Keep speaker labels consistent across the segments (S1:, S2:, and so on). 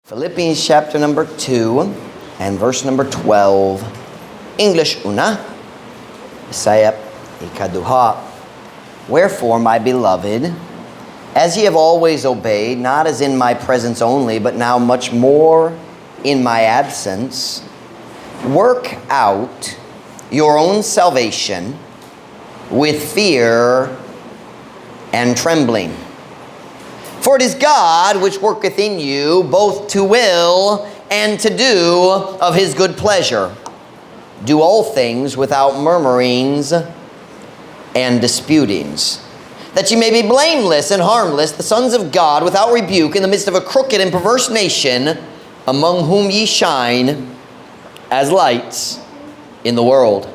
S1: Philippians chapter number 2 and verse number 12. English una, Bisaya ikaduha. "Wherefore, my beloved, as ye have always obeyed, not as in my presence only, but now much more in my absence, work out your own salvation with fear and trembling. For it is God which worketh in you both to will and to do of his good pleasure. Do all things without murmurings and disputings, that ye may be blameless and harmless, the sons of God without rebuke, in the midst of a crooked and perverse nation, among whom ye shine as lights in the world.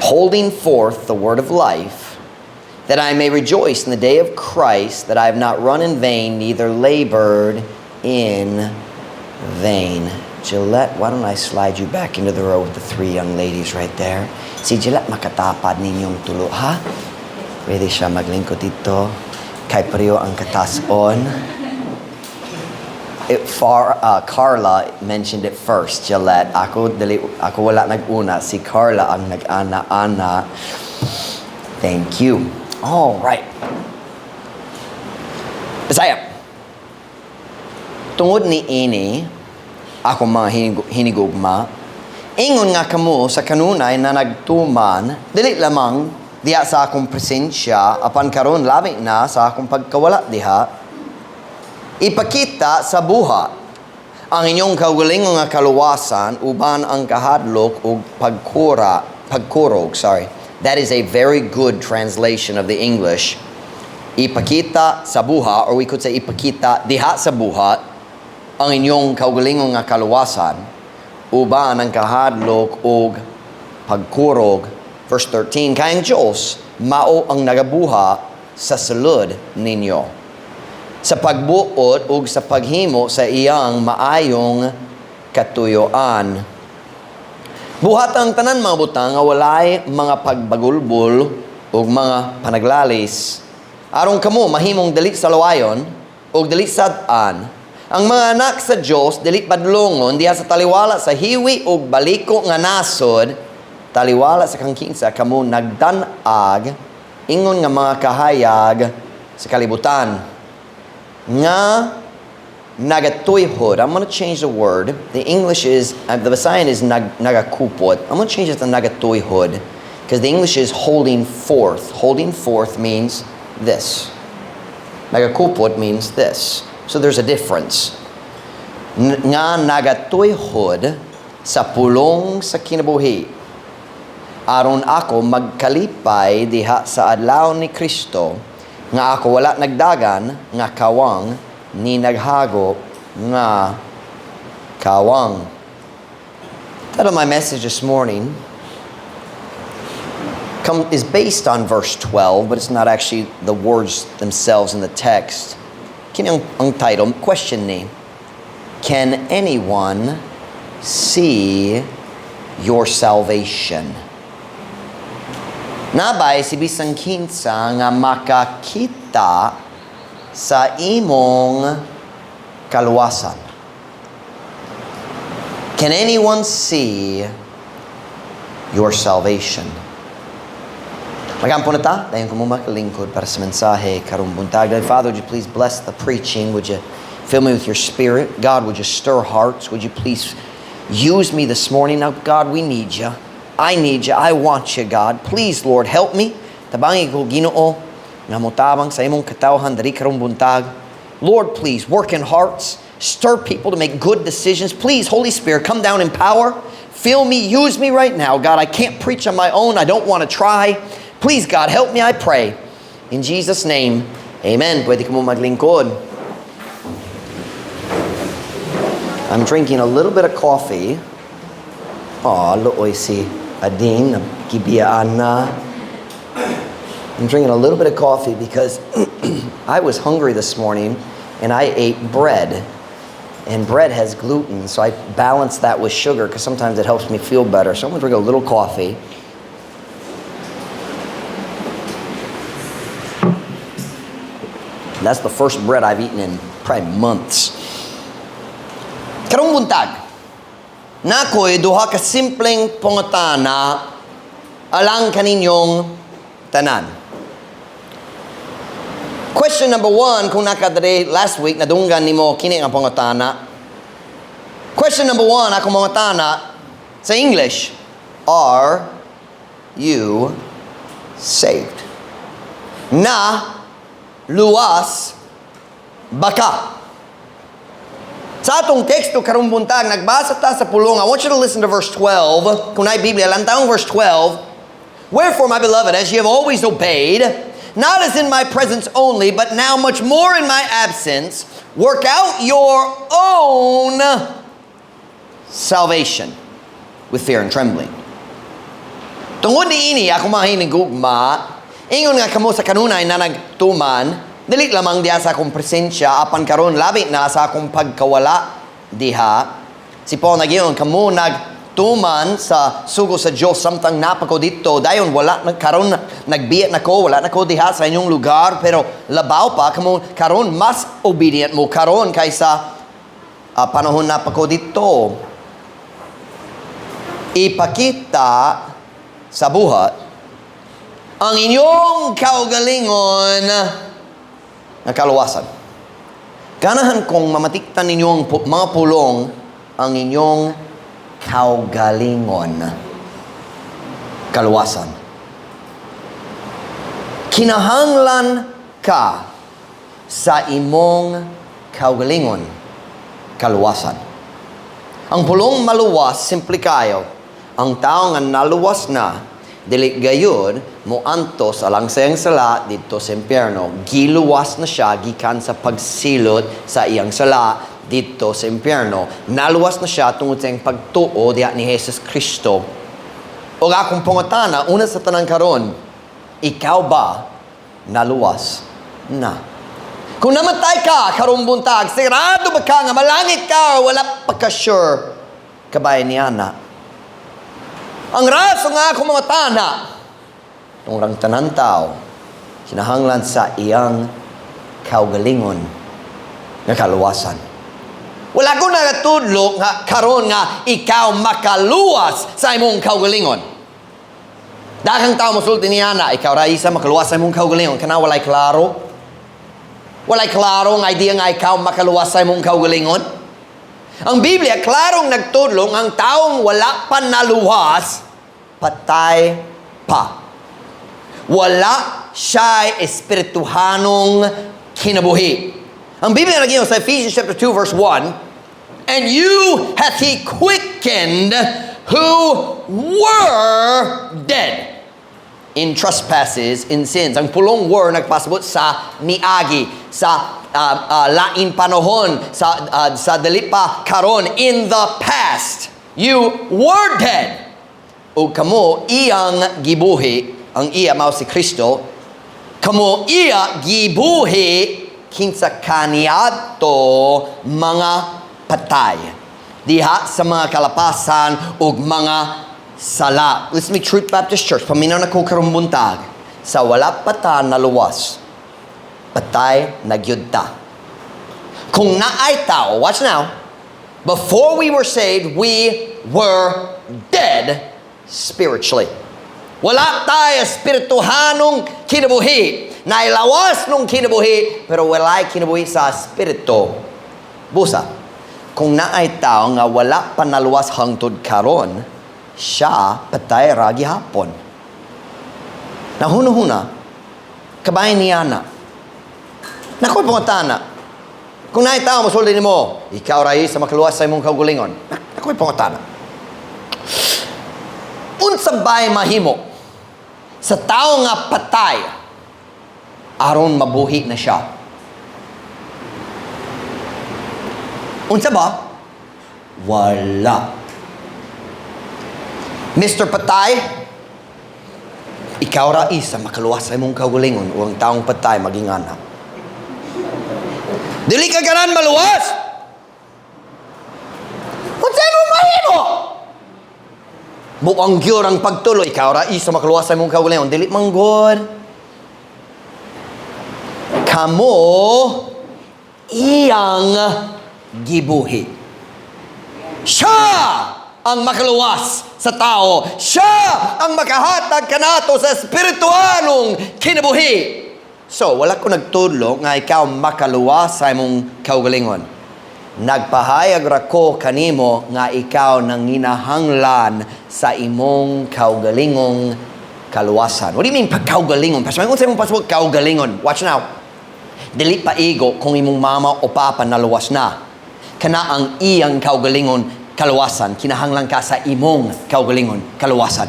S1: Holding forth the word of life, that I may rejoice in the day of Christ, that I have not run in vain, neither labored in vain." Gillette, why don't I slide you back into the row with the three young ladies right there? Si Gillette makatapad ninyong tulo, ha? Pwede siya maglingkod dito. Kay pareho ang katason. Carla mentioned it first, Gillette. Ako, dili, ako wala nag-una. Si Carla ang nag-ana-ana. Thank you. All right. Bisaya. "Tungod ni ini, ako mga hinigugma, ingon nga kamo sa kanunay na nagtuman, dili lamang diha sa akong presensya, apan karon labi na sa akong pagkawala diha, ipakita sa buhat ang inyong kaugalingon nga kaluwasan uban ang kahadlok ug pagkurog." Sorry. That is a very good translation of the English. Ipakita sa buhat, or we could say ipakita diha sa buhat ang inyong kaugalingon nga kaluwasan uban ang kahadlok ug pagkurog. Verse 13, "Kay ang Diyos mao ang nagabuha sa sulod ninyo sa pagbuot ug sa paghimo sa iyang maayong katuyoan. Buhat ang tanan mga butang nga walay mga pagbagulbol ug mga panaglalis, aron kamo mahimong dili sa lawayon ug dili sad-an, ang mga anak sa Dios, dili padlongon diha sa taliwala sa hiwi ug baliko nga nasod, taliwala sa kang kinsa kamo nagdan-ag ingon nga mga kahayag sa kalibutan nga nagatuyhod." I'm going to change the word. The English is, the Visayan is nagakupot. I'm going to change it to nagatuyhod because the English is holding forth. Holding forth means this. Nagakupot means this. So there's a difference. Nga nagatuyhod sa pulong sa kinabuhi, aron ako magkalipay diha sa adlaw ni Kristo, nga ako wala nagdagan nga kawang ni naghago nga kawang. Title of my message this morning is based on verse 12, but it's not actually the words themselves in the text. Kini ang title, question ni, "Can anyone see your salvation?" Naa bay si bisan kinsa nga makakita sa imong kaluwasan? Can anyone see your salvation? Magampo na ta, dayon kamo makalingkod para sa mensahe karong buntag. Father, would you please bless the preaching? Would you fill me with your Spirit? God, would you stir hearts? Would you please use me this morning? Now, God, we need you. I need you. I want you, God. Please, Lord, help me. Tabangi ko, Ginoo, nga motabang sa imong katawhan diri karong buntag. Lord, please work in hearts. Stir people to make good decisions. Please, Holy Spirit, come down in power. Fill me, use me right now. God, I can't preach on my own. I don't want to try. Please, God, help me, I pray. In Jesus' name, amen. Pwede ka mo maglingkod. I'm drinking a little bit of coffee. Aw, luoy si Adin, gibiyaan na. I'm drinking a little bit of coffee because I was hungry this morning and I ate bread. And bread has gluten, so I balance that with sugar because sometimes it helps me feel better. So I'm going to drink a little coffee. That's the first bread I've eaten in probably months. Karong buntag, naa ko'y duha ka simpleng pangutana alang kaninyong tanan. Question number one, kung naa ka diri last week, nadunggan nimo kini nga pangutana. Question number one, ako mangutana sa English, "Are you saved?" Na luwas ba ka? Sa atong teksto karong buntag, nagbasa ta sa pulong. I want you to listen to verse 12. Kung naay Biblia, lantawong verse 12. "Wherefore, my beloved, as ye have always obeyed, not as in my presence only, but now much more in my absence, work out your own salvation with fear and trembling." Tungod niini, ako mga hinigugma, ingon nga kamo sa kanunay na nagtuman, dili lamang diha sa akong presensya, apan karon labi na sa akong pagkawala diha. Si Paul nag-ingon, kamo nagtuman sa sugo sa Diyos samtang naa pa ko didto. Dayon wala na karon, nagbiya na ko, wala na ko diha sa inyong lugar, pero labaw pa kamo karon, mas obedient mo karon kaysa panahon naa pa ko didto. Ipakita sa buhat ang inyong kaugalingon na kaluwasan. Ganahan kong mamatikdan ninyo ang mga pulong "ang inyong kaugalingon kaluwasan." Kinahanglan ka sa imong kaugalingon kaluwasan. Ang pulong "maluwas", simple kayo. Ang tao nga naluwas na, dili gayud mo antos alang sa iyang sala didto sa impyerno. Giluwas na siya gikan sa pagsilot sa iyang sala didto sa impyerno. Naluwas na siya tungod sa iyang pagtuo diha ni Jesus Kristo. O akong pangutana, una sa tanan karon, ikaw ba naluwas na? Kung namatay ka karong buntag, sigurado ba ka nga malangit ka o wala pa ka sure kabay niya na? Ang rason nga akong mangutana, tungod ang tanan tao, kinahanglan sa iyang kaugalingon nga kaluwasan. Wala ko nagatudlo nga karon nga ikaw makaluwas sa imong kaugalingon. Daghang tao mosulti niya na, ikaw ra isa makaluwas sa imong kaugalingon. Kana walay klaro. Walay klaro nga idea nga ikaw makaluwas sa imong kaugalingon. Ang Biblia, klarong nagtudlo ang taong wala pa naluwas, patay pa. Wala siya'y espirituhanong kinabuhi. Ang Biblia nag sa Ephesians chapter 2 verse 1, "And you hath he quickened who were dead in trespasses, in sins." Ang pulong "were" nagpasabot sa miagi, sa lain panahon, sa dili pa karon, in the past. You were dead. O kamo iyang gibuhi, ang iya mao si Kristo, kamo iya gibuhi kinsa kaniadto mga patay diha sa mga kalapasan ug mga sala. Listen to me, Truth Baptist Church. Paminaw na ko karong buntag. Sa wala pa ta naluwas, patay na gyud ta. Kung naay tao, watch now, before we were saved, we were dead spiritually. Wala tayo espirituhanong kinabuhi. Nailawas nung kinabuhi, pero walay kinabuhi sa espiritu. Busa, kung naay tao nga wala pa naluwas hangtod karon, siya patay ra gihapon. Nahuna-huna, kabay niya na. Nakoy pangutana. Kung naay tao mosulti nimo, ikaw ra sa makaluwas sa imong kaugalingon. Nakoy pangutana. Unsa bay mahimo sa tao nga patay aron mabuhi na siya? Unsa ba? Wala. Mr. Patay, ikaw ra isa makaluwas sa imong kaugalingon o ang taong patay maging anak. Dili ka ganan maluwas! Unsa mo mahimo? Buang gyud ang pagtulo, ikaw ra isa makaluwas sa imong kaugalingon. Dili man gud. Kamo iyang gibuhi. Siya ang makaluwas sa tao. Siya ang makahatag kanato sa espiritualong kinabuhi. So, wala ko nagtudlo nga ikaw makaluwas sa imong kaugalingon. Nagpahayag ra ko kanimo nga ikaw nanginahanglan sa imong kaugalingong kaluwasan. What do you mean pagkaugalingon? Pastor, unsa imong pasabot kaugalingon? Watch now. Dili paigo kung imong mama o papa naluwas na. Kana ang iyang kaugalingon kaluwasan. Kinahanglan ka sa imong kaugalingon kaluwasan.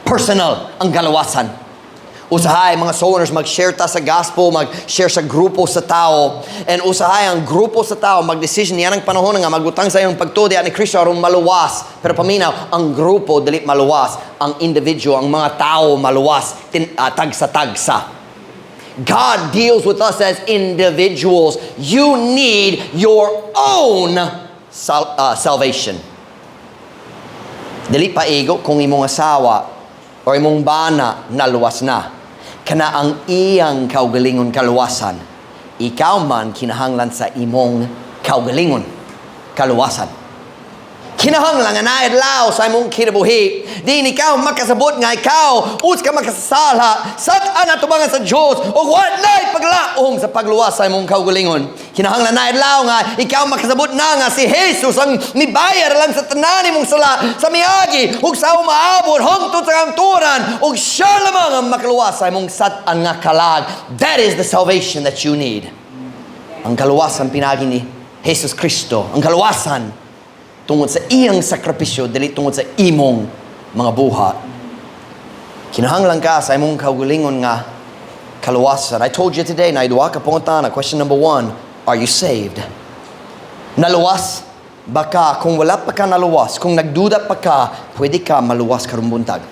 S1: Personal ang kaluwasan. Usahay mga soul winners mag-share ta sa gospel, mag-share sa grupo sa tao. And usahay ang grupo sa tao mag-decision niya ng panahon nga magbutang sa iyong pagtuo ni Kristo aron maluwas. Pero paminaw, ang grupo dili maluwas, ang individual, ang mga tao maluwas tagsa-tagsa. God deals with us as individuals. You need your own salvation. Dili paigo kung imong asawa o imong bana naluwas na. Kana ang iyang kaugalingon kaluwasan. Ikaw man kinahanglan sa imong kaugalingon kaluwasan. Kinahanglan nga naay adlaw sa imong kinabuhi. Diin ikaw makasabot nga ikaw usa ka makasasala, sat-an atubangan sa Dios ug wa nay paglaom sa pagluwas sa imong kaugalingon. Kinahanglan naay adlaw nga ikaw makasabot na nga si Jesus ang mibayar lang sa tanan imong sala sa miagi ug sa umaabot hangtod sa kamatuoran, ug siya lamang ang makaluwas sa imong sat-an nga kalag. That is the salvation that you need. Ang kaluwasan pinagi ni Jesus Kristo. Ang kaluwasan tungod sa iyang sakripisyo, dili tungod sa imong mga buhat. Kinahanglan ka sa imong kaugalingon nga kaluwasan. I told you today na duha ka pangutana. Question number one, are you saved? Naluwas ba ka? Kung wala pa ka naluwas, kung nagduda pa ka, pwede ka maluwas karong buntag.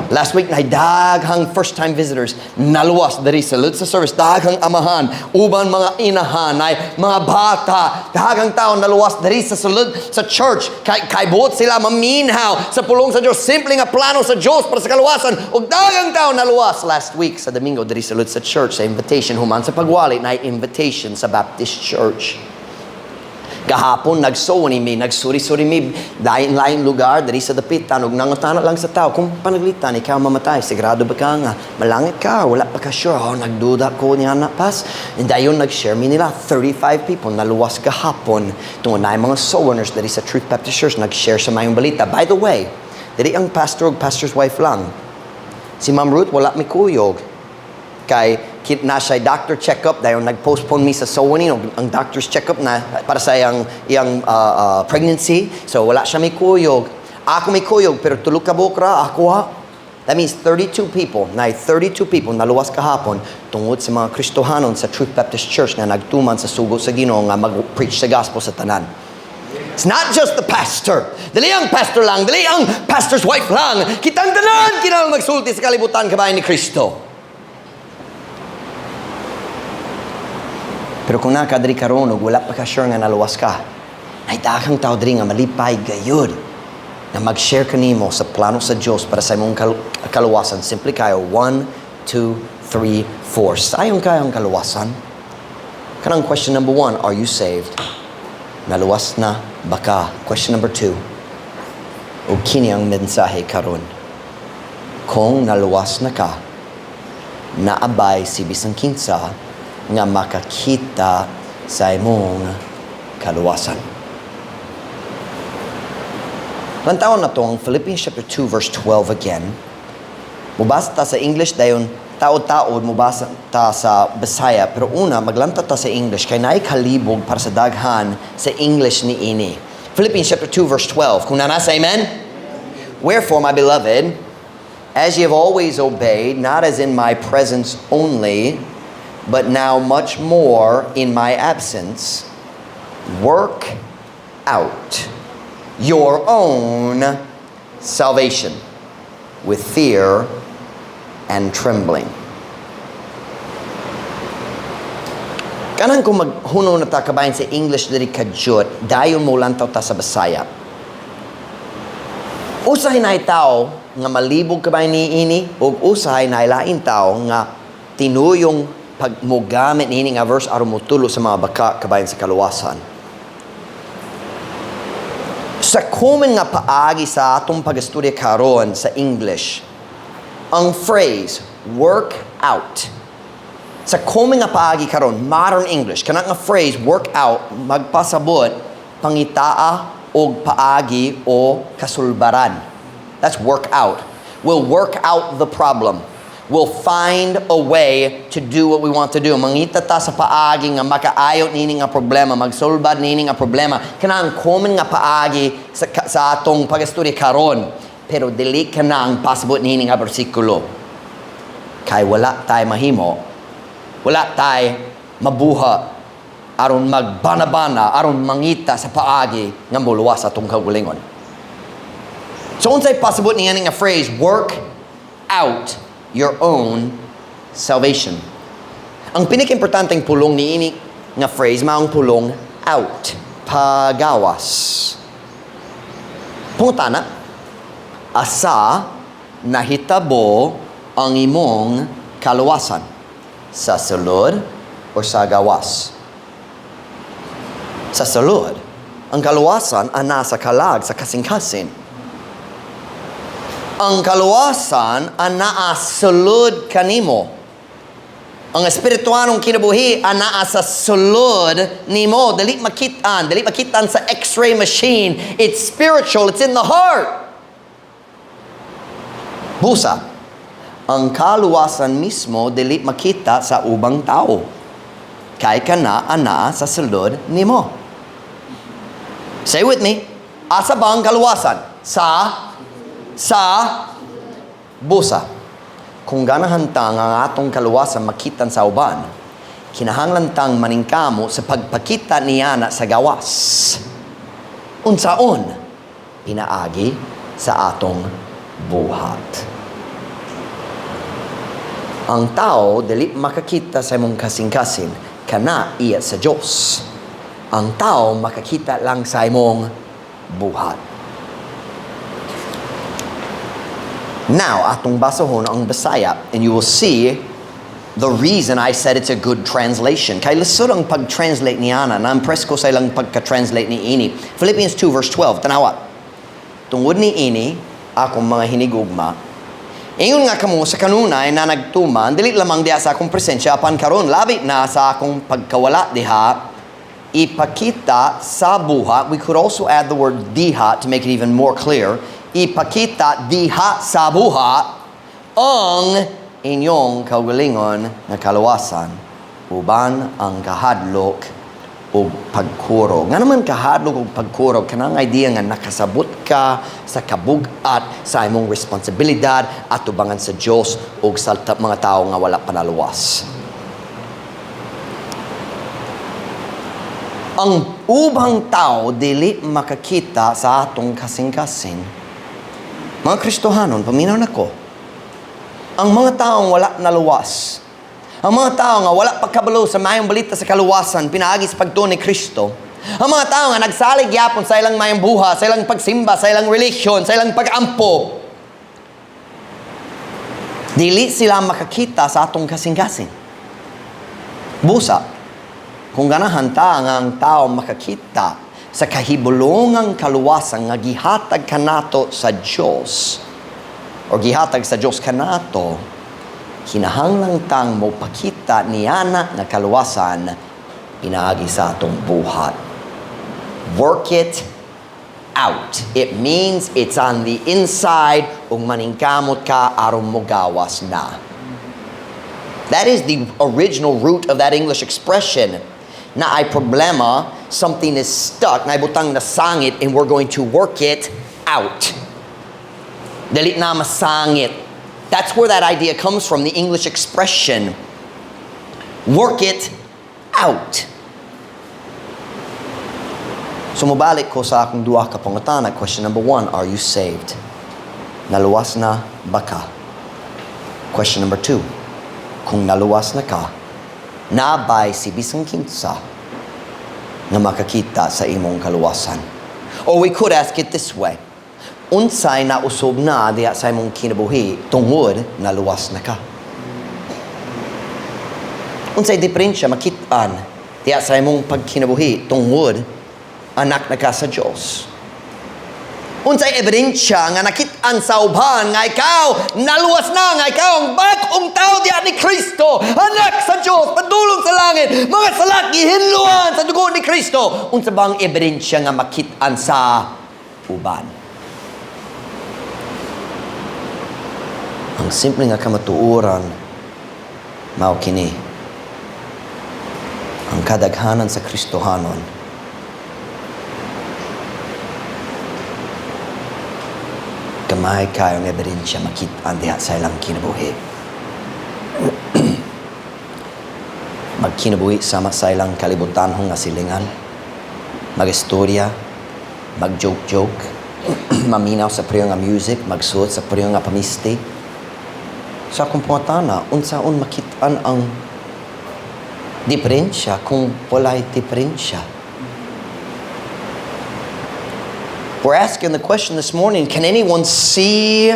S1: Last week, na daghang first-time visitors naluwas diri sa sa service, daghang amahan, uban mga inahan, ay mga bata, daghang tao naluwas diri sa sulod sa church. Kay buot sila maminhaw sa pulong sa Dios, simple nga plano sa Dios para sa kaluwasan. Ug daghang tao naluwas last week sa Domingo diri sa sulod sa church sa invitation human sa pagwali na invitation sa Baptist Church. Gahapon nagsoul mi, nagsuri-suri mi, lain-lain lugar diri sa dapitan ug nangutana lang sa tao kung panaglitan ikaw mamatay, sigurado ba ka nga malangit ka? Wala pa ka sure? Oh, nagduda ko niya na pas. And dayon nag-share mi nila, 35 people naluwas gahapon tungod na mga soul winners diri sa Truth Baptist Church nag-share sa mayong balita. By the way, diri ang pastor ug pastor's wife lang. Si Ma'am Ruth wala mi kuyog kay kit na siya doctor check-up, dayon nag-postpone mi sa soul winning og ang doctor's check-up na para sa iyang pregnancy, so wala siya may kuyog. Ako may kuyog, pero tulo ka buok ra ako ha. That means 32 people na 32 people naluwas kahapon tungod sa mga Kristohanon sa Truth Baptist Church na nagtuman sa sugo sa Ginoo nga mag-preach sa gospel sa tanan. It's not just the pastor. Dili ang pastor lang, dili ang pastor's wife lang. Kitang tanan kinahanglan magsulti sa kalibutan kabahin ni Kristo. Pero kung naa ka diri karon ug wala pa ka sure nga naluwas ka, ay daghang tao diri nga malipay gayud na mag-share kanimo sa plano sa Dios para sa imong kaluwasan. Simple kayo, 1, 2, 3, 4. Sayon kayo ang kaluwasan. Kanang question number 1, are you saved? Naluwas na ba ka? Question number 2, o kini ang mensahe karon. Kung naluwas na ka, naabay si bisan kinsa nga makakita sa imong kaluwasan. Lantawon na to ang Philippians chapter 2 verse 12 again. Mubasa ta sa English, dayon taod-taod mubasa ta sa Bisaya, pero una maglanta ta sa English kay naay kalibog para sa daghan sa English ni ini. Philippians chapter 2 verse 12. Kung naa na, say amen. Wherefore, my beloved, as ye have always obeyed, not as in my presence only, but now much more in my absence, work out your own salvation with fear and trembling. Kanang kung maghuno na ta kabahin sa English diri kadyot, dayon mo lantaw ta sa Bisaya. Usahay na tao nga malibog kabahin ni ini, ug usahay na lain tao nga tinuyong Pag mogamit niini nga verse aron motulo sa mga baka kabahin sa kaluwasan. Sa common nga paagi sa atong pag-istorya karon sa English, ang phrase "work out", sa common nga paagi karon, modern English, kana nga phrase "work out" magpasabot pangitaa og paagi o kasulbaran. That's "work out". We'll work out the problem. We'll find a way to do what we want to do. Mangita ta sa paagi nga makaayo nini nga problema, magsulbad nini nga problema. Kana ang common nga paagi sa atong pag-istorya karon. Pero dili kana ang pasabot nini nga bersikulo. Kay wala tay mahimo, wala tay mabuha aron magbana-bana, aron mangita sa paagi nga muluwas atong kaugalingon. So unsay pasabot niya nga phrase "work out your own salvation"? Ang pinaka-importanteng pulong niini nga phrase maong pulong "out", pagawas. Pangutana, asa nahitabo ang imong kaluwasan? Sa sulod o sa gawas? Sa sulod. Ang kaluwasan ana sa kalag, sa kasing-kasing. Ang kaluwasan anaa sulod kanimo. Ang espirituanong kinabuhi anaa sa sulod nimo. Dili makitaan sa X-ray machine. It's spiritual, it's in the heart. Busa, ang kaluwasan mismo dili makita sa ubang tao. Kay kana anaa sa sulod nimo. Say with me, asa ba ang kaluwasan? Sa busa. Kung ganahan ta nga ang atong kaluwasan makitan sa uban, kinahanglan tang maningkamo sa pagpakita niana sa gawas. Unsaon? Pinaagi sa atong buhat. Ang tao dili makakita sa imong kasing-kasing, kana iya sa Dios. Ang tao makakita lang sa imong buhat. Now, atong basahon ang Bisaya and you will see the reason I said it's a good translation. Kay lisod ang pag-translate niana, na-impress ko sa ilang pagka-translate ni ini. Philippians 2 verse 12, tanawa. "Tungod ni ini, akong mga hinigugma, ingon nga kamo sa kanunay na nagtuman, dili lamang diha sa akong presensya, apan karon labi na sa akong pagkawala diha, ipakita sa buhat." We could also add the word "diha" to make it even more clear. "Ipakita diha sa buhat ang inyong kaugalingon nga kaluwasan uban ang kahadlok ug pagkurog." Nga naman kahadlok ug pagkurog? Kanang idea nga nakasabot ka sa kabug-at sa imong responsibilidad atubangan sa Dios ug sa mga tawo nga wala pa naluwas. Ang ubang tao dili makakita sa atong kasing-kasing. Mga Kristohanon, paminaw nako. Ang mga taong wala naluwas, ang mga tao nga wala pa kabalo sa mayong balita sa kaluwasan pinaagi sa pagtuo ni Kristo, ang mga tao nga nagsalig yapon sa ilang mayong buha, sa ilang pagsimba, sa ilang religion, sa ilang pag-ampo, dili sila makakita sa atong kasing-kasing. Busa, kung ganahan ta nga ang tao makakita sa kahibulongang kaluwasan nga gihatag kanato sa Dios o gihatag sa Dios kanato, kinahanglan tang mopakita niana nga kaluwasan pinaagi sa atong buhat. Work it out. It means it's on the inside ug maningkamot ka aron mogawas na. That is the original root of that English expression. Naay problema, something is stuck, naay butang nasangit, and we're going to work it out. Dili na masangit. That's where that idea comes from, the English expression. Work it out. So mobalik ko sa akong duha ka pangutana. Question number one, are you saved? Naluwas na ba ka? Question number two, kung naluwas na ka, naa bay si bisan kinsa nga makakita sa imong kaluwasan? Or we could ask it this way, unsay nausob na diha sa imong kinabuhi tungod naluwas na ka? Unsay diferensya makit-an diha sa imong pagkinabuhi tungod anak na ka sa Dios? Unsay ebidensya nga nakit-an sa uban nga ikaw naluwas na, nga ikaw ang bag-ong tao diha ni Kristo, anak sa Dios, padulong sa langit, mga sala gihinluan sa dugo ni Kristo? Unsa bang ebidensya nga makit-an sa uban? Ang simple nga kamatuoran mao kini: ang kadaghanan sa Kristohanon gamay kayong ebidensya makit-an diha sa ilang kinabuhi. Magkinabuhi sama sa ilang kalibutanhong nga silingan, magistorya, mag-joke-joke, maminaw sa pareho nga music, magsuot sa pareho nga pamisti. Sa akong pangutana, unsaon makit-an ang diferensya kung walay diferensya? We're asking the question this morning, can anyone see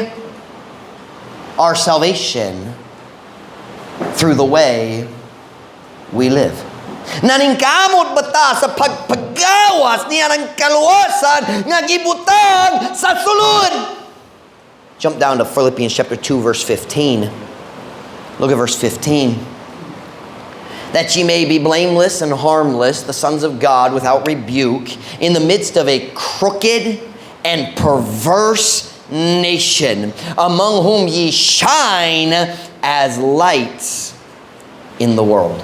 S1: our salvation through the way we live? Naningkamot ba ta sa pagpagawas niya ng kaluwasan nga gibutang sa sulod? Jump down to Philippians chapter 2, verse 15. Look at verse 15. "That ye may be blameless and harmless, the sons of God without rebuke, in the midst of a crooked and perverse nation, among whom ye shine as lights in the world."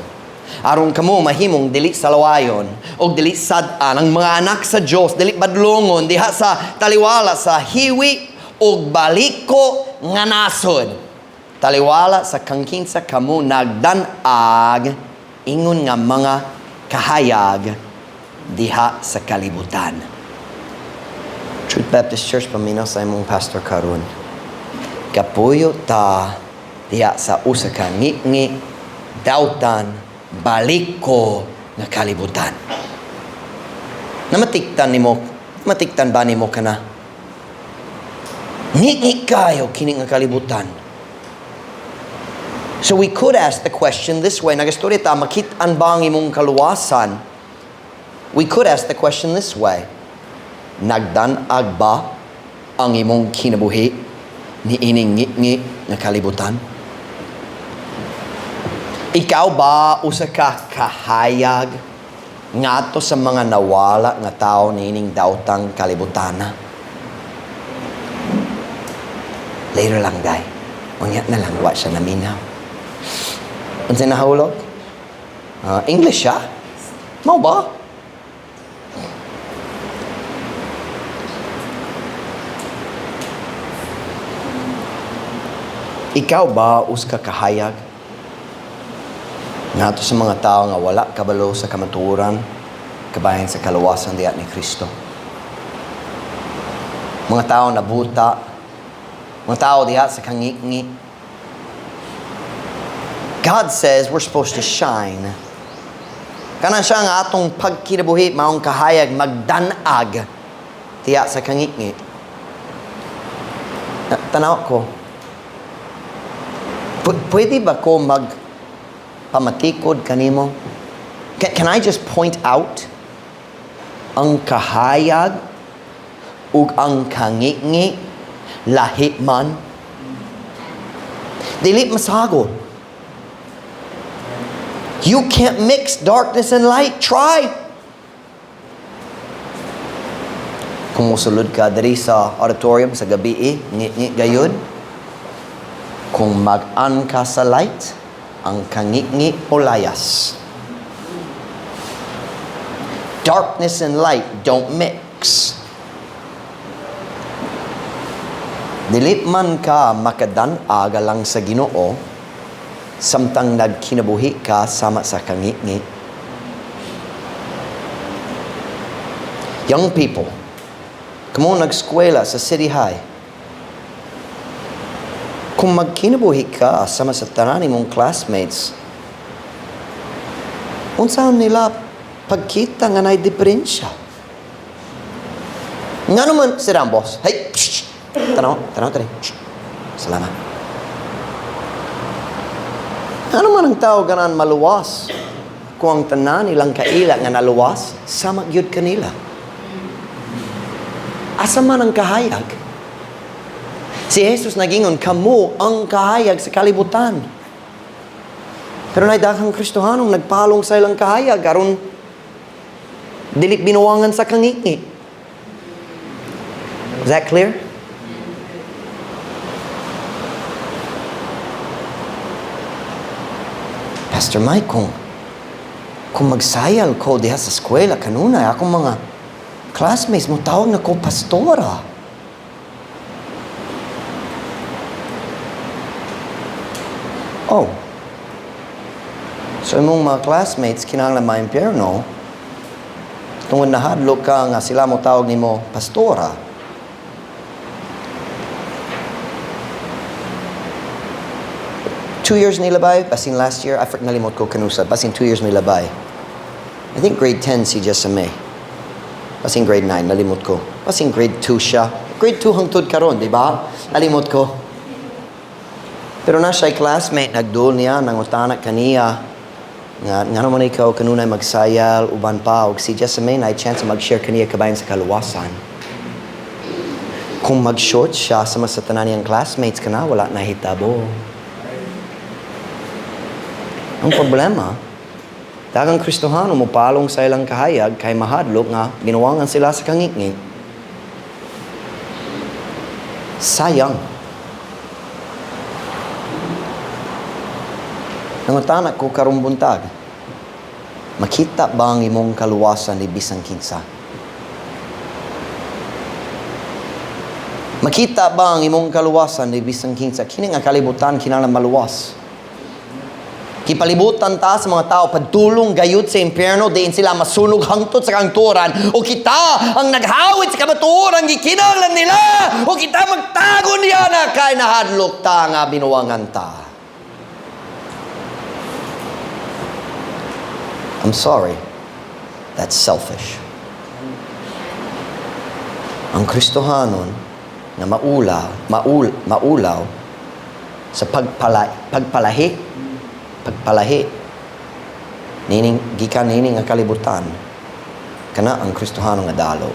S1: Aron kamo mahimong dili salawayon og dili sad-an, ang mga anak sa Dios, dili badlongon diha sa taliwala sa hiwi og baliko nga nasod. Taliwala sa kangkinsa kamo nagdan-ag ingon nga mga kahayag diha sa kalibutan. Truth Baptist Church, paminaw sa imong pastor karon. Kapuyo ta diha sa usa ka ngi-ngi, dautan, baliko nga kalibutan. Namatiktan nimo, matiktan ba nimo kana? Ngi-ngi kayo kini nga kalibutan. So we could ask the question this way. Nagastorya ta, makit-an ba ang imong kaluwasan? We could ask the question this way. Nagdan-ag ba ang imong kinabuhi ni ining ngi-ngi nga kalibutan? Ikaw ba usa ka kahayag ngadto sa mga nawala nga tao niining daotang kalibutana? Later lang, day. Unya na lang, wa siya naminaw. Unsa nahulog? English siya? Mao ba? Ikaw ba usa ka kahayag ngadto sa mga tao nga wala kabalo sa kamatuoran kabahin sa kaluwasan diha ni Kristo? Mga tao na buta, mga tao diha sa kangikngi. God says we're supposed to shine. Kana siya nga atong pagkinabuhi maong kahayag magdan-ag diha sa kangikngi. Tanaw ko. Pwede ba ko mag pamatikod kanimo? Can I just point out ang kahayag ug ang kangikngi lahi man? Dili masagol. You can't mix darkness and light. Try. Kung musulod ka diri sa auditorium sa gabi, ngi-ngi gayud. Kung mag-on ka sa light, ang kangikngi molayas. Darkness and light don't mix. Dili man ka makadan-ag alang sa Ginoo samtang nagkinabuhi ka sama sa kangikngi. Young people, kamo nag-eskwela sa City High, kung magkinabuhi ka sama sa tanan nimong classmates, unsaon nila pagkita nga naay diferensya? Nga naman, sit down, boss. Hey, shh, tanaw, tanaw, tanaw. Shh. Salamat. Ano man ang tao ganahan maluwas? Kung ang tanan ilang kaila nga naluwas, sama gyud kanila. Asa man ang kahayag? Si Jesus nagingon, "Kamo ang kahayag sa kalibutan." Pero naay daghang Kristohanong nagpalong sa ilang kahayag aron dili binuangan sa kangiki. Is that clear? "Pastor Mike, kung magsayal ko diha sa eskwela kanunay, akong mga classmates mo tawag na ko pastora." Oh. So imong mga classmates kinahanglan maimpyerno tungod nahadlok ka nga sila mo tawag nimo pastora. 2 years nilabay, basin last year, I forgot, nalimot ko kanusa, basin 2 years nilabay. I think grade 10 si Jessame. Basin grade 9, nalimot ko. Basin grade 2 siya. Grade 2 hangtod karon, di ba? Nalimot ko. Pero na siya classmate, nagduol niya, nangutana kaniya, nga, "Nga naman ikaw kanunay magsayal, uban pa," og si Jessame na chance mag-share kaniya kabahin sa kaluwasan. Kung mag-short siya sama sa tanan niyang classmates kana, wala na hitabo. Ang problema, daghang Kristohano mo palong sa ilang kahayag kay mahadlok nga ginuwangan sila sa kangitngit. Sayang. Nangutana ko karong buntag, makita ba ang imong kaluwasan ni bisan kinsa? Makita ba ang imong kaluwasan ni bisan kinsa? Kini nga kalibutan kinahanglan maluwas. Kipalibutan ta sa mga tao padulong gayud sa impyerno, diin sila masunog hangtod sa kangturan, o kita ang naghawit sa kamatuoran gikinahanglan nila o kita magtago niya na kay nahadlok ta nga binuwangan ta. I'm sorry. That's selfish. Ang Kristohanon na maulaw sa pagpalahi nining gikan nining nga kalibutan, kana ang Kristohano nga dalo.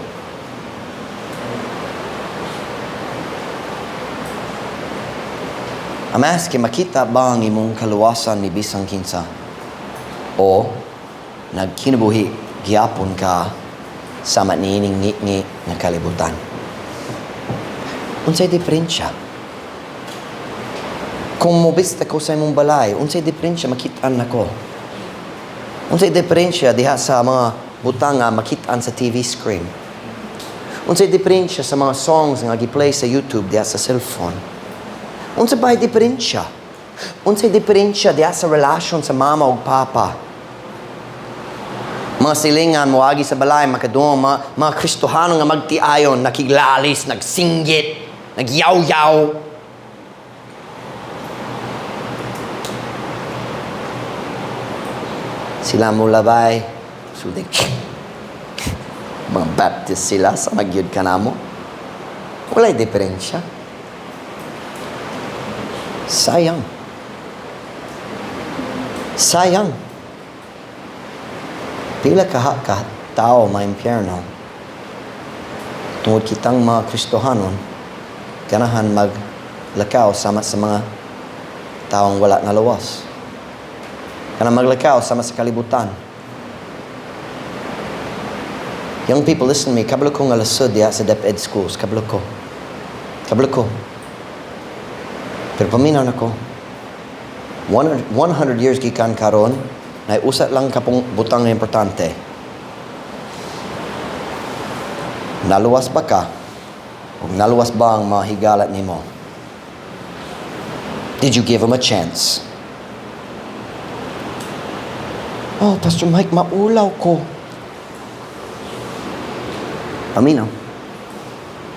S1: I'm asking, makita ba ang imong kaluwasan ni bisan kinsa? O nagkinabuhi gyapon ka sama niining ngi nga kalibutan? Unsay diferensya? Kung mobista ko sa imong balay, unsay diferensya makit-an nako? Unsay diferensya diha sa mga butang nga makit-an sa TV screen? Unsay diferensya sa mga songs nga gi-play sa YouTube diha sa cellphone? Unsa ba diferensya? Unsay diferensya diha sa relasyon sa mama ug papa? Mga silingan moagi sa balay makadungog mga Kristohano nga magtiayon, nakiglalis, nagsinggit, nagyaw-yaw. Sila mo labay, sudik. Mga Baptist sila, sa magyud ka namo. Wala'y diferensya. Sayang. Sayang. Pila ka tao maimpyerno tungod kitang mga Kristohanon ganahan maglakaw sama sa mga taong wala naluwas. Kana maglakaw sama sa kalibutan. Young people, listen to me. Kabalo ko nga lasud diha sa DepEd schools. Kabalo ko. Kabalo ko. Pero paminaw nako. 100 years gikan karon, na usa lang kapong butang nga importante. Naluwas ba ka? O naluwas ba ang mga higala nimo? Did you give them a chance? "Oh, Pastor Mike, maulaw ko." Paminaw.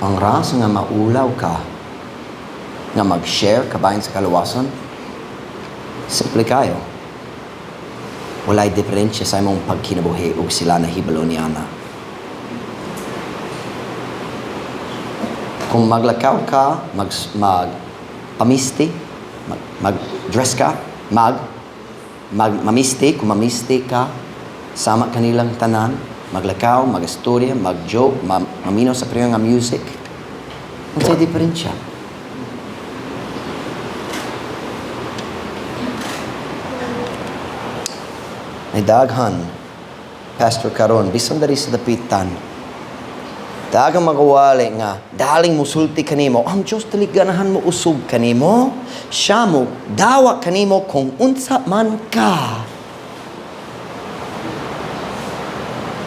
S1: Ang rasa nga maulaw ka, nga mag-share kabahin sa kaluwasan, simple kayo. Walay diferensya sa imong pagkinabuhi ug sila na hibalo niana. Kung maglakaw ka, mag pamisti, mag-dress ka, mag Mag mamisti, kung mamisti ka, sama kanilang tanan, maglakaw, magastorya, mag-joke, maminaw sa pareho nga music. Unsay diferensya? May daghan, Pastor, karon, bisan diri sa dapitan, daghang magawali nga, daling musulti kanimo, ang Diyos dili ganahan mo usog kanimo, siya mo, dawa kanimo kung unsa man ka.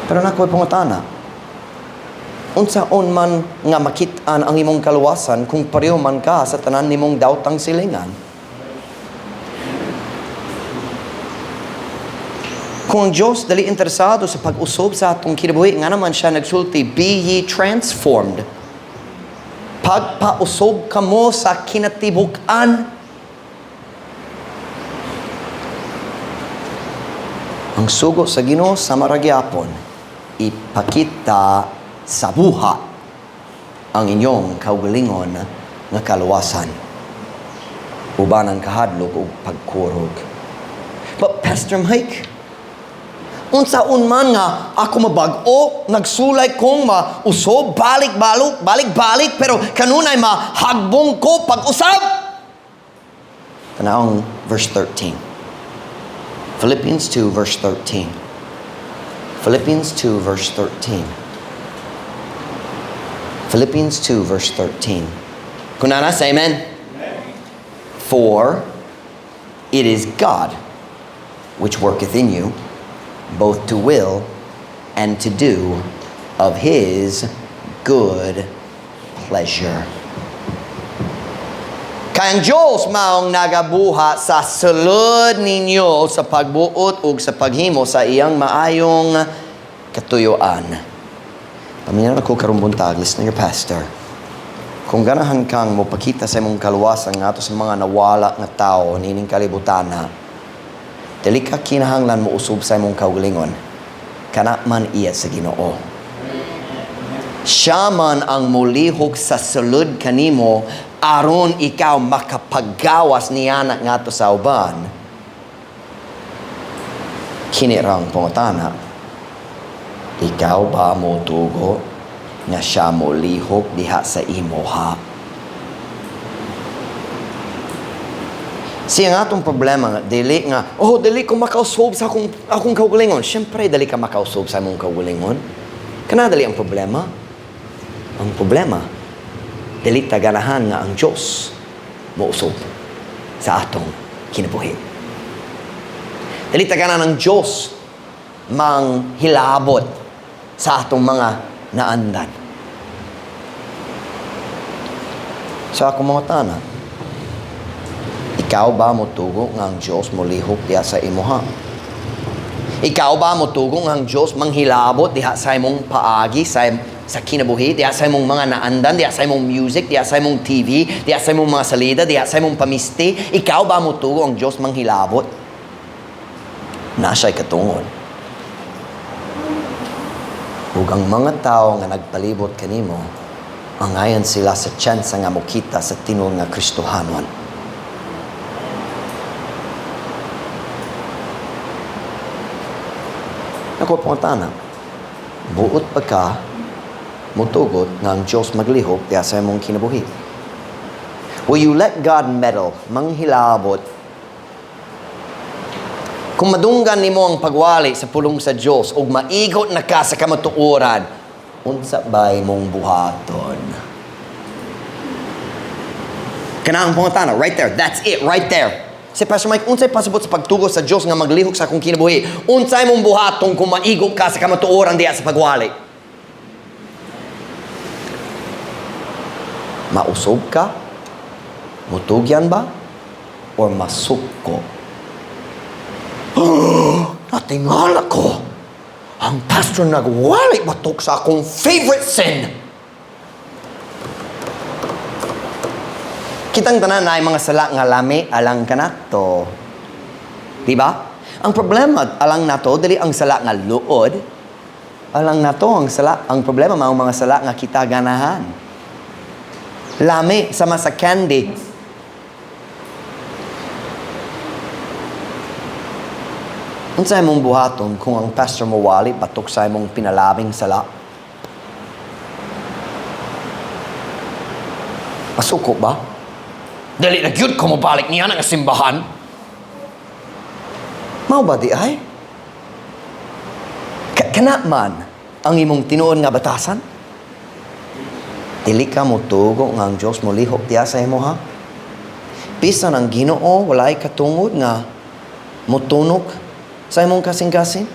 S1: Pero nako'y pangutana, unsaon man nga makit-an ang imong kaluwasan kung pareho man ka sa tanan nimong dawtang silingan? Kung ang Diyos dali interesado sa pag-usob sa atong kinabuhi, nga naman siya nagsulti, "Be ye transformed." Pagpausog kamo sa kinatibuk-an. Ang sugo sa Ginoo sama ra gyapon, ipakita sa buhat ang inyong kaugalingon nga kaluwasan uban ang kahadlok ug pagkurog. But Pastor Mike, unsaon man nga ako mabag-o, nagsulay kong mausob, balik balok, balik-balik, pero kanunay mahagbong ko pag-usab? Tanawang verse 13. Philippians 2 verse 13. Philippians 2 verse 13. Philippians 2 verse 13. Kung naa na, say amen. For it is God which worketh in you both to will and to do of His good pleasure. Kay ang Diyos maong nagabuhat sa sulod ninyo sa pagbuot ug sa paghimo sa iyang maayong katuyuan. Paminaw ako karong buntag, listen to your pastor. Kung ganahan kang mopakita sa imong kaluwasan ngadto sa mga nawala nga tao niining kalibutana, dili ka kinahanglan mo usog sa imong kaugalingon. Kana man iya sa Ginoo. Siya man ang mulihok sa sulod kanimo aron ikaw makapagawas niana ngadto sa uban. Kini rang pangutana. Ikaw ba motugo nga siya molihok diha sa imoha? Siya nga atong problema nga, dili nga, "Oh, dili ko makausog sa akong kaugalingon." Siyempre, dili ka makausog sa imong kaugalingon. Kana dali ang problema. Ang problema, dili ta ganahan nga ang Diyos mousog sa atong kinabuhi. Dili ta ganahan ang Diyos mang hilabot sa atong mga naandan. Sa akong mga tana, ikaw ba motugo nga ang Diyos molihok diha sa imuha? Ikaw ba motugo nga ang Diyos manghilabot diha sa imong paagi, sa kinabuhi, diha sa imong mga naandan, diha sa imong music, diha sa imong TV, diha sa imong mga salida, diha sa imong pamisti? Ikaw ba motugo ang Diyos manghilabot? Na siya'y katungod. Ug ang mga tao nga nagpalibot kanimo, angayan sila sa tsansa nga mokita sa tinuod nga Kristohanon. Ako pangutana, buot pa ka mutugot nga ang Diyos maglihok diha sa imong kinabuhi? Will you let God meddle, manghilabot? Kung madunggan nimo ang pagwali sa pulong sa Diyos ug maigot na ka sa kamatuoran, unsa bay mong buhaton? Kana ang pangutana, right there. That's it, right there. Si Pastor Mike, unsay pasabot sa pagtugo sa Diyos nga maglihok sa akong kinabuhi? Unsay mong buhaton kung maigo ka sa kamatuoran diha sa pagwali? Mausog ka? Mutugyan ba? Or masuko? Natingala ko! Ang pastor nagwali batok sa akong favorite sin! Kitang tanan na mga sala nga lami alang kanato. Di ba? Ang problema alang nato dili ang sala nga luod. Alang nato ang sala, ang problema mao mga sala nga kita ganahan. Lami sama sa candy. Unsa imong buhaton kung ang pastor mowali batok sa imong pinalabing sala? Masuko ba? Dali na gyud ko mobalik niya nga simbahan. Mao ba diay? Kana man ang imong tinuod nga batasan? Dili ka motugo nga ang Diyos molihok diya sa imo, ha? Bisan ang Ginoo walay katungod nga motunok sa imong kasing-kasing?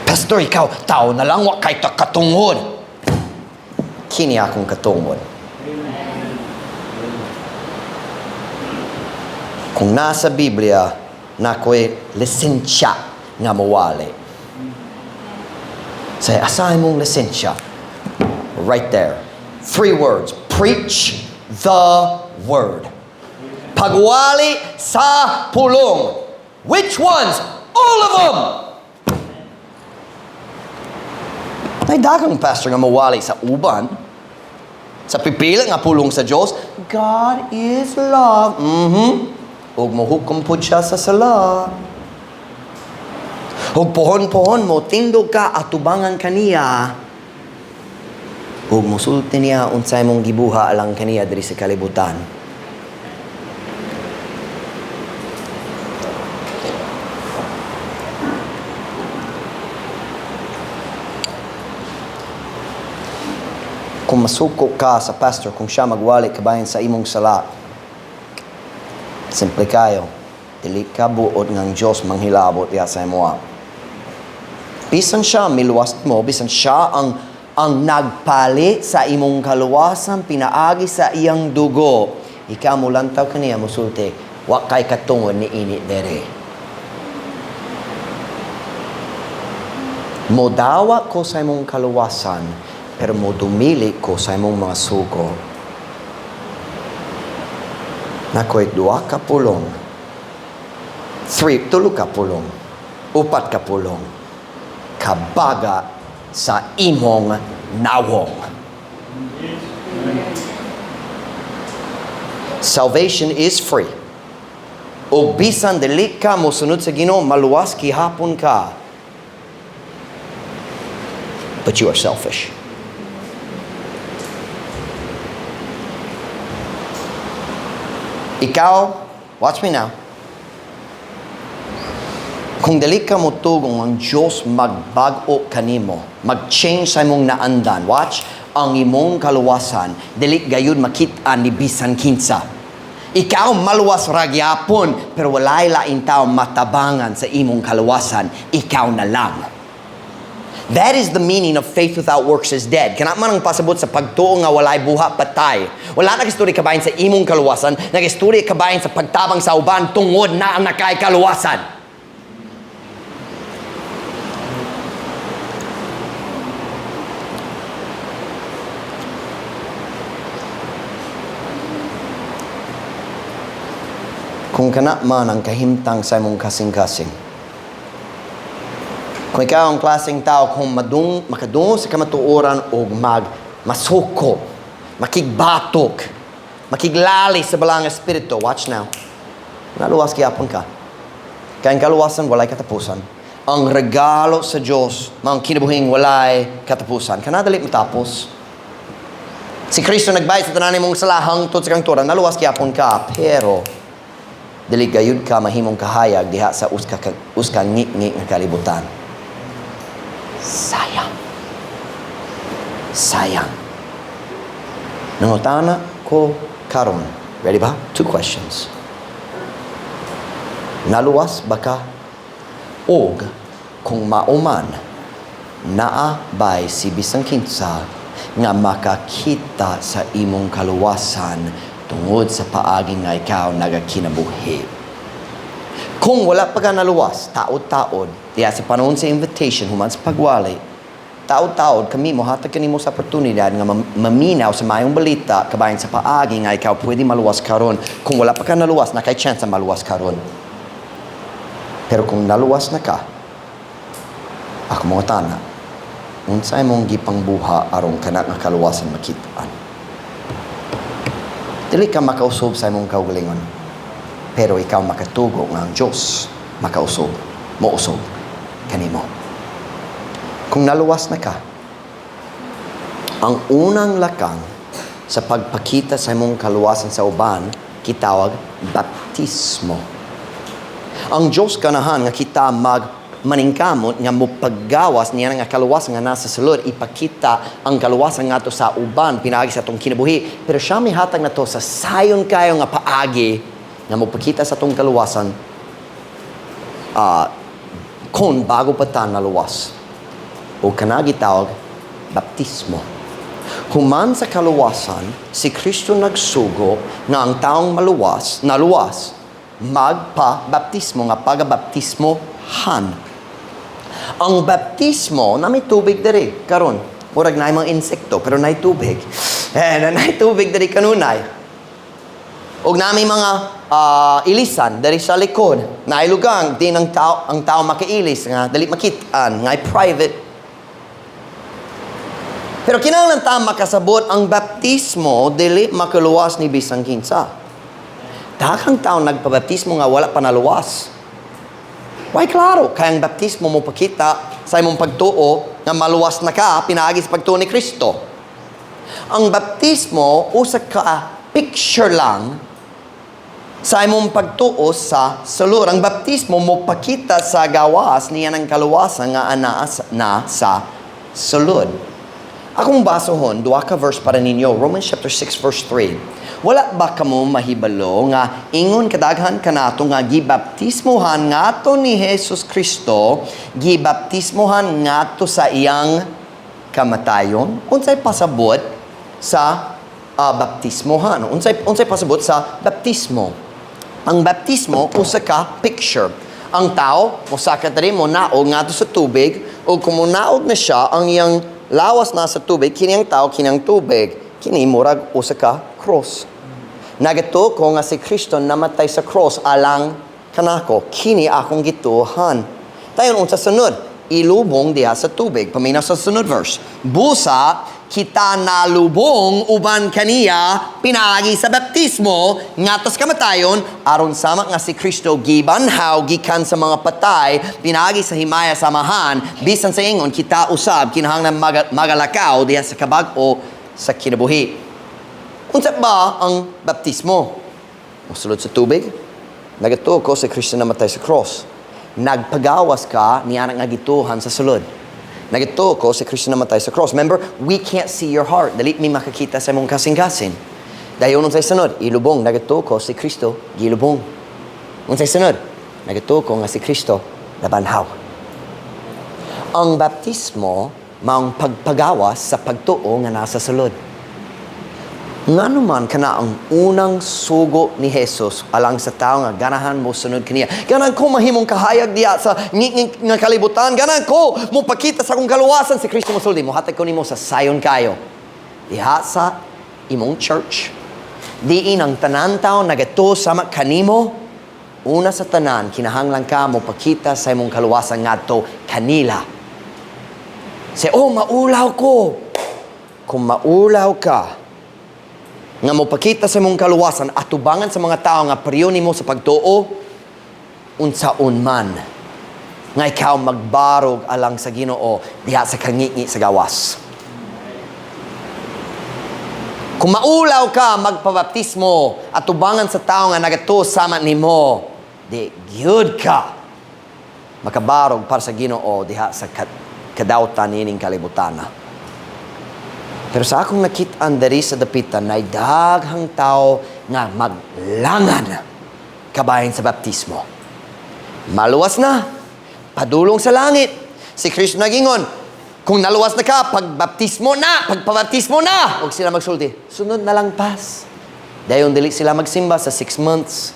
S1: Pastor, ikaw, tao na lang, wa kay ta katungod. Kini akong katungod. Kung nasa Biblia, naa ko'y lisensya nga mawali. Say, asa imong lisensya? Right there. Three words. Preach the word. Pagwali sa pulong. Which ones? All of them! May daghang pastor nga mawali sa uban. Sa pipila nga pulong sa Diyos, God is love. Ug mohukom pud siya sa sala. Ug pohon-pohon mo tindog ka atubangan kaniya. Ug mosulti niya unsay mong gibuha alang kaniya diri sa kalibutan. Kung masuko ka sa pastor, kung siya magwali kabahin sa imong sala, simple kayo, dili ka buot ng Diyos manghilabot diha sa imoha. Bisan siya miluwas mo, bisan siya ang nagpalit sa imong kaluwasan, pinaagi sa iyang dugo, ikaw mulantaw kaniya musulti, wa kay katungod ni ini dere. Modawa ko sa imong kaluwasan, pero modumili ko sa imong mga sugo. Nakoy duha ka pulong. Three, tulo ka pulong. Upat ka pulong. Kabaga sa imong nawong. Salvation is free. O bisan dili ka mosunod sa Ginoo, maluwas gihapon ka. But you are selfish. Ikaw, watch me now. Kung dili ka motugong ang Diyos magbag-o kanimo, mag-change sa imong naandan, watch, ang imong kaluwasan, dili gayud makit-an ni bisan kinsa. Ikaw maluwas ra gyapon, pero walay laing tao matabangan sa imong kaluwasan, ikaw na lang. That is the meaning of faith without works is dead. Kana man ang pasabot sa pagtuo nga walay buhat, patay. Wala nag-istorya kabahin sa imong kaluwasan, nag-istorya kabahin sa pagtabang sa uban tungod na ang nakay kaluwasan. Kung kana man ang kahimtang sa imong kasing-kasing, kung ikaw ang klaseng tao kung makadungog sa kamatuoran o masuko, makigbatok, makiglali sa Balaang Espiritu, watch now, naluwas gyapon ka. Kaya ang kaluwasan, walay katapusan. Ang regalo sa Diyos, mga kinabuhing walay katapusan. Kanadali matapos. Si Kristo nagbayad sa tanan mong sala hangtod sa kangturan, naluwas gyapon ka, pero dili gayud ka mahimong kahayag diha sa uska ngi-ngi nga kalibutan. Sayang. Sayang. Nangutana ko karon. Ready ba? 2 questions. Naluwas ba ka? Og kung mauman, naa bay si bisan kinsa nga makakita sa imong kaluwasan tungod sa paagi nga ikaw nagakinabuhi. Kung wala pa ka naluwas, taod-taod, diya sa panahon sa invitation, human sa pagwali, taod-taod, kami mohatag kanimo sa oportunidad nga maminaw sa mayong balita, kabahin sa paagi nga ikaw pwede maluwas karon. Kung wala pa ka naluwas, nakay chance na maluwas karon. Pero kung naluwas na ka, ako mga tana, unsay mong gipangbuha aron kana nga kaluwasan makit-an. Dili ka makausob sa imong kaugalingon. Pero ikaw makatugo nga ang Diyos makausog, mousog kanimo. Kung naluwas na ka, ang unang lakang sa pagpakita sa imong kaluwasan sa uban gitawag baptismo. Ang Diyos ganahan nga kita mag maningkamot nga mopagawas niya nga kaluwasan nga nasa sulod, ipakita ang kaluwasan ngadto sa uban pinaagi sa atong kinabuhi. Pero siya mihatag nato sa sayon kayo nga paagi nga mopakita sa atong kaluwasan kung bago pa ta naluwas. O kana gitawag baptismo. Human sa kaluwasan, si Kristo nagsugo nga ang taong maluwas, naluwas, magpa-baptismo, nga pagabaptismohan. Ang baptismo, naa may tubig diri karon. Murag naay mga insekto, pero naay tubig. Eh, na naay tubig diri kanunay. Og naa may mga ilisan diri sa likod. Naay lugar din ang tao makailis nga dali makit-an, nga private. Pero kinahanglan ta makasabot, ang baptismo dili makaluwas ni bisan kinsa. Daghang tao nagpabaptismo nga wala pa naluwas. Why klaro, kay ang baptismo mo pakita sa imong pagtuo nga maluwas na ka pinaagi sa pagtuo ni Kristo. Ang baptismo usa ka picture lang sa imong pagtuo sa sulod. Ang baptismo mo pakita sa gawas niya ng kaluwasan nga anaa na sa sulod. Akong basahon duha ka verse para ninyo, Romans chapter 6 verse 3. "Wala ba kamo mahibalo nga ingon kadaghan kanato nga gibaptismohan ngadto ni Jesus Kristo, gibaptismohan ngadto sa iyang kamatayon?" Unsay pasabot sa baptismohan? Unsay pasabot sa baptismo? Ang baptismo usa ka picture. Ang tao mosaka diri, mo naog ngadto sa tubig, ug kung monaog na siya, ang iyang lawas na sa tubig, kini ang tao, kini ang tubig. Kini murag usa ka cross. Nagatuo ko nga si Kristo namatay sa cross alang kanako. Kini akong gituohan. Dayon unsa sunod? Ilubong diha sa tubig. Paminaw sa sunod verse. "Busa kita nalubong uban kaniya pinaagi sa baptismo ngadto sa kamatayon, aron sama nga si Kristo gibanhaw gikan sa mga patay pinaagi sa himaya sa Amahan, bisan sa ingon kita usab kinahanglan magalakaw diha sa kabag-o sa kinabuhi." Unsa ba ang baptismo? Mosulod sa tubig. Nagatuo ko si Kristo namatay sa cross. Nagpagawas ka niya nga gituohan sa sulod. Nagatuo ko si Kristo namatay sa cross. Remember, we can't see your heart. Dili mi makakita sa imong kasing-kasing. Dayon unsay sunod? Ilubong. Nagatuo ko si Kristo gilubong. Unsay sunod? Nagatuo ko nga si Kristo nabanhaw. Ang baptismo maong pagpagawas sa pagtuo nga nasa sulod. Ngano man kana ang unang sugo ni Jesus alang sa tao nga ganahan mo sunod kaniya? "Ganahan ko mahimong kahayag diya sa nga kalibutan. Ganahan ko mo pakita sa akong kaluwasan." Si Kristo mosulti, "Mohatag ko nimo sa sayon kayo." Diha sa imong church, diin ang tanan tao nagatuo sama kanimo, una sa tanan, kinahanglan ka mo pakita sa imong kaluwasan ngadto kanila. Say, "Oh, maulaw ko." Kung maulaw ka nga mopakita sa imong kaluwasan atubangan sa mga tao nga pareho nimo sa pagtuo, unsaon man nga ikaw magbarog alang sa Ginoo diha sa kangingi sa gawas? Kung maulaw ka magpabaptismo atubangan sa tao nga nagatuo sama nimo, di gyud ka makabarog para sa Ginoo diha sa kadawtan niining kalibutana. Pero sa akong nakit-an diri sa Dapitan, nay daghang tao nga maglangan kabahin sa baptismo. Maluwas na, padulong sa langit. Si Kristo nagingon, "Kung naluwas na ka, pagbaptismo na, pagpabaptismo na." Huwag sila magsulti, "Sunod na lang, Pas." Dayon dili sila magsimba sa 6 months.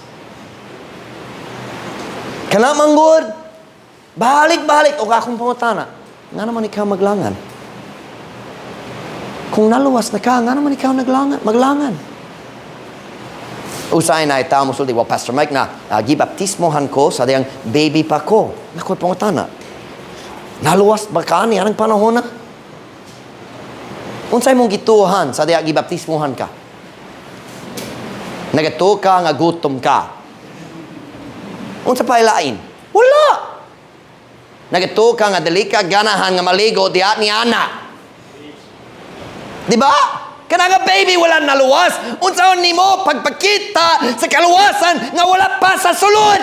S1: Kana manggod, balik balik og akong pangutana. Nga naman ikaw maglangan? Kung naluwas na ka, nga naman ikaw naglangan, maglangan? Usahay naay tao mosulti, "Well, Pastor Mike, na gibaptismohan ko sa diyang baby pa ko." Nakoy pangutana. Naluwas ba ka niya ng panahon na? Unsay mong gituohan sa diya gibaptismohan ka? Nagatuo ka nga gutom ka. Unsa pa lain? Wala. Nagatuo ka nga dili ka ganahan nga maligo diha ni ana. Di ba? Kana nga baby wala naluwas. Unsaon nimo pagpakita sa kaluwasan nga wala pa sa sulod?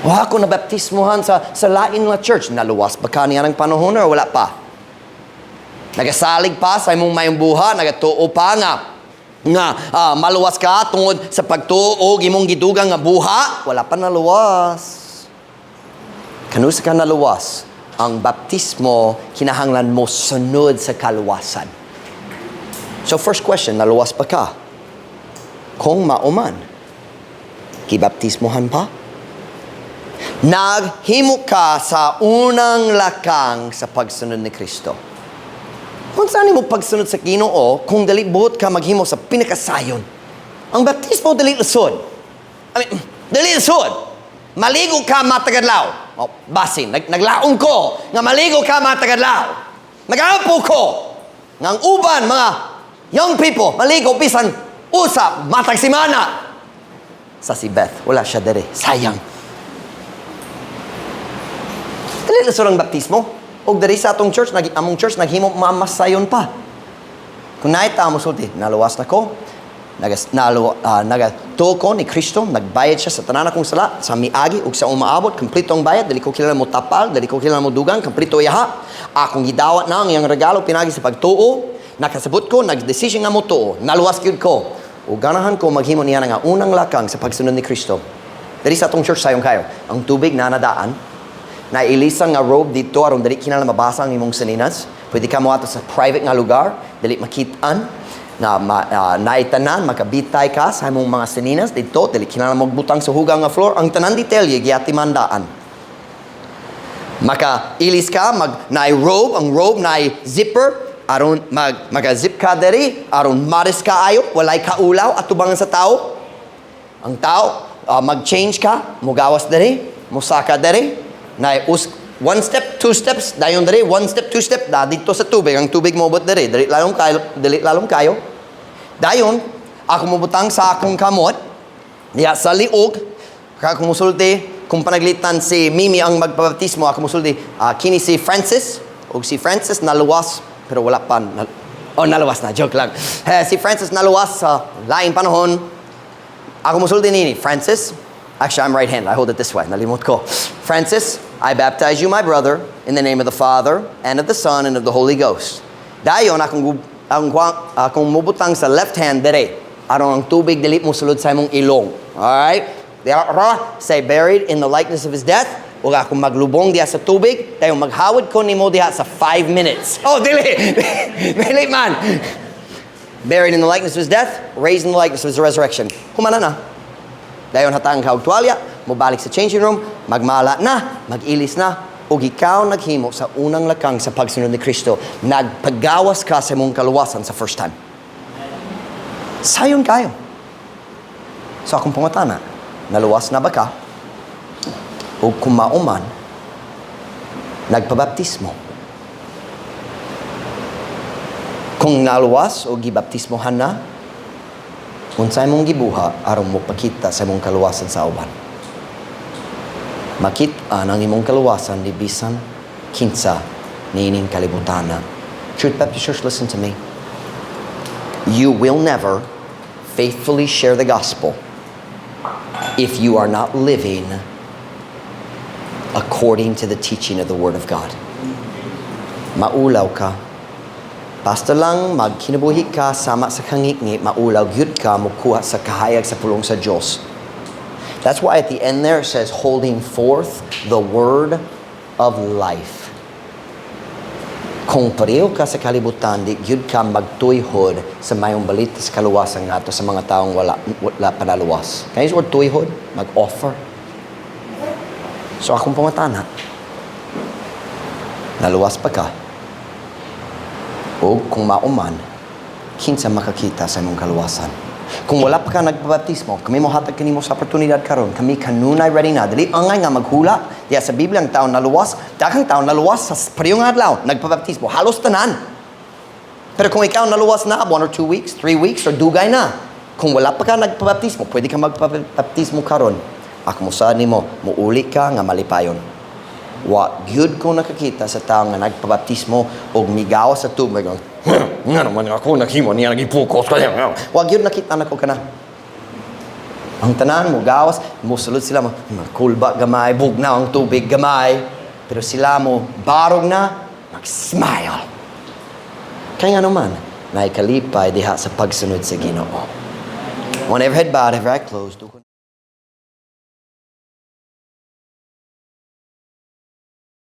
S1: Wa ako nabaptismohan sa lain nga church. Naluwas ba ka niya ng panahon or wala pa? Nagasalig pa sa imong mayong buha, nagatuo pa nga maluwas ka tungod sa pagtuo og imong gidugang nga buha, wala pa naluwas. Kanusa ka naluwas? Ang baptismo kinahanglan mo sunod sa kaluwasan. So first question, naluwas pa ka? Kung mao man, gibaptismohan pa? Naghimo ka sa unang lakang sa pagsunod ni Kristo. Kung saan mo pagsunod sa Ginoo kung dali buot ka maghimo sa pinakasayon? Ang baptismo dali lisod. I mean, dali lisod. Maligo ka matag adlaw. Oh, basin, naglaom ko nga maligo ka matag adlaw. Nagampo ko nga ang uban mga young people maligo bisan usa matag simana. Sa si Beth, wala siya dere. Sayang. Dali lisod ang baptismo. Og diri sa atong church, among church naghimo mamasayon pa. Kung naay tao mosulti, "Naluwas na ko, nagatuo ko ni Kristo, nagbayad siya sa tanan akong sala, sa miagi ug sa umaabot, kompleto ang bayad, dili ko kinahanglan mo tapal, dili ko kinahanglan mo dugang, kompleto iyaha. Akong gidawat na ang iyang regalo pinagi sa pagtuo, nakasabot ko, nagdesisyon nga mo tuo, naluwas gyud ko. Ug ganahan ko maghimo niya nga unang lakang sa pagsunod ni Kristo." Diri sa atong church, sayon kayo. Ang tubig na nadaan, nailisan nga robe dito aron dili kinahanglan mabasa ang imong saninas. Pwede ka mo ato sa private nga lugar, dili makitaan nga naitanan makabitay ka sa imong mga saninas dito, dili kinahanglan magbutang sa hugang nga floor. Ang tanan detalye giatimandaan. Maka ilis ka, mag naay robe, ang robe naay zipper aron maka-zip ka diri aron maris ka ayo, walay kaulaw atubangan sa tao. Ang tao, mag-change ka, mugawas diri, musaka diri, na us one step, two steps, dayon diri, one step, two step, da dito sa tubig, ang tubig moabot diri, dili lalom kayo, dili lalom kayo. Dayon, ako mobutang sa akong kamot, diya sa liog, ako musulti, kung panaglitan si Mimi ang magpabaptismo, ako musulti, kini si Francis, og si Francis naluwas, pero wala pa, oh, naluwas na, joke lang. Eh, si Francis naluwas sa laing panahon, ako musulti nini, "Francis," actually I'm right hand, I hold it this way, nalimot ko. "Francis, I baptize you, my brother, in the name of the Father, and of the Son, and of the Holy Ghost." Dayon, akong mubutang sa left hand dire, aron ang tubig dili mo sulod sa imong ilong. Alright? Say, "Buried in the likeness of his death," ug akong maglubong diha sa tubig, dayon maghawid ko nimo diha sa 5 minutes. Oh, dili! Dili man! "Buried in the likeness of his death, raised in the likeness of his resurrection." Humana na. Dayon hatagan ka og tuwalya, mobalik sa changing room, magmala na, mag-ilis na, ug ikaw naghimo sa unang lakang sa pagsunod ni Kristo. Nagpagawas ka sa imong kaluwasan sa first time. Sayon kayo. So akong pangutana, naluwas na ba ka? O kung mao man, nagpabaptismo? Kung naluwas o gibaptismohan na, unsay mong gibuha aron mo pakita sa imong kaluwasan sa uban? Makita ang imong kaluwasan ni bisan kinsa niining kalibutana. Truth Baptist Church, listen to me. You will never faithfully share the gospel if you are not living according to the teaching of the Word of God. Maulaw ka. Basta lang magkinabuhi ka sama sa kangitngit, maulaw gyud ka mukuha sa kahayag sa pulong sa Diyos. That's why at the end there it says, "holding forth the word of life." Kung pareho ka sa kalibutan, di gyud ka magtuyhod sa mayong balita sa kaluwasan ngadto sa mga taong wala pa naluwas. Can you use the word "tuyhod"? Mag-offer. So akong pangutana, naluwas pa ka? O kung mao man, kinsa makakita sa imong kaluwasan? Kung wala pa ka nagpabaptismo, kami mo hatag kanimo sa oportunidad karon. Kami kanunay ready na. Dili angay nga maghula. Diya sa Biblia ang taon naluwas, daghang taon naluwas sa parehong adlaw, nagpabaptismo. Halos tanan. Pero kung ikaw naluwas na, 1 or 2 weeks, 3 weeks, or dugay na, Kung wala pa ka nagpabaptismo, pwede ka magpabaptismo karon. Ako mosaad nimo, muuli ka nga malipayon. Wa gyud ko nakakita sa tao nga nagpabaptismo og migawas sa tubig. Nga naman ako naghimo niya nagipukos kaya. Wa gyud nakita nako kana. Ang tanan mo gawas, mo sulod sila mo, kulba gamay, bugnaw ang tubig gamay. Pero sila mo barog na, mag-smile. Kaya nga naman, naay kalipay diha sa pagsunod sa Ginoo. One every head bowed, every eye closed.